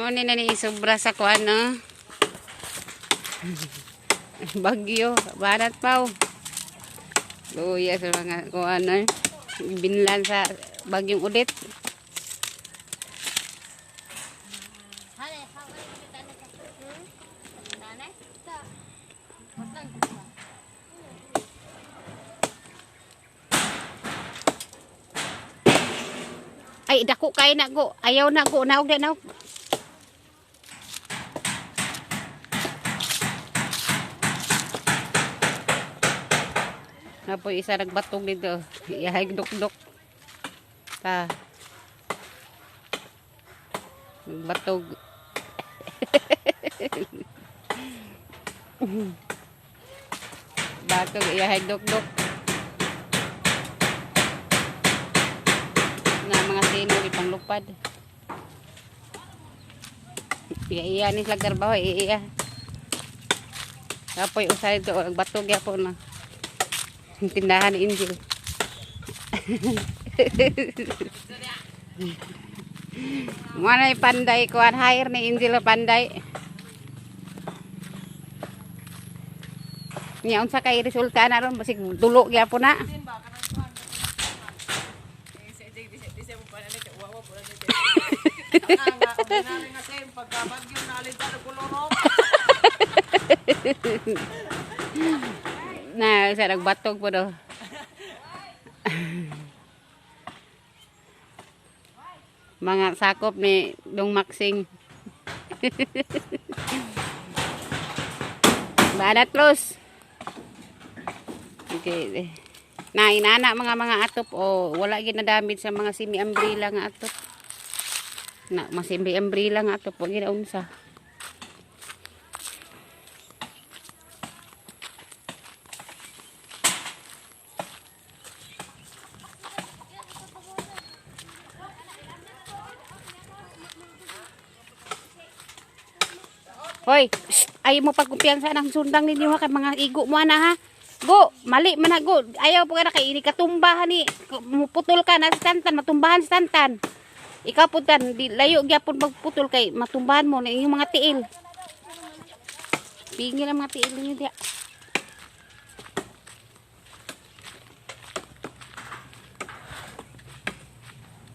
Mo ni na ni sobra sa kuan no. Bagyo, banat paw. Luya sa mga kuan no. Binlan sa bagyong ulit. Ay, dako kay na go. Ayaw na go. Naog na naog. Napoy isa nagbatog dito. Iyahay dukdok. Ta. Nagbatog. Batog iyahay dukdok. Na mga sino di panglupad. Iya iya ni sila garbaho iya. Kapoy usa dito nagbatog gyapon na. Tindahan ni Angel. Manay panday kuan hire ni Angel panday. Nya unsa kay resulta na ron basig dulo gyapon na. Na sa nagbatog po do. Mga sakop ni Dong Maxing. Banat close. Okay. Na inana mga atop o wala gid na damage sa mga semi umbrella nga atop. Na mga semi umbrella nga atop wa gid na unsa. Hoy, shh, ayaw mo pagkumpiyansa ng sundang ninyo ha, kay mga igo mo ana ha. Go, mali man na go. Ayaw po ka na kay ini katumbahan ni. Muputol ka na sa tantan, matumbahan sa tantan. Ikaw po tan, di, layo gyapon magputol kay matumbahan mo na inyong mga tiil. Pingil ang mga tiil ninyo diya.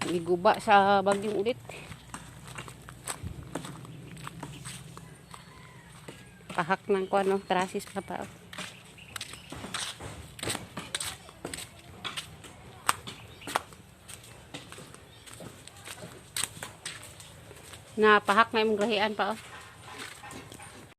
Iguba sa bagyong ulit. Pahak ng kuan no, trasis pa pa. Na pahak na imong grahian pa oh.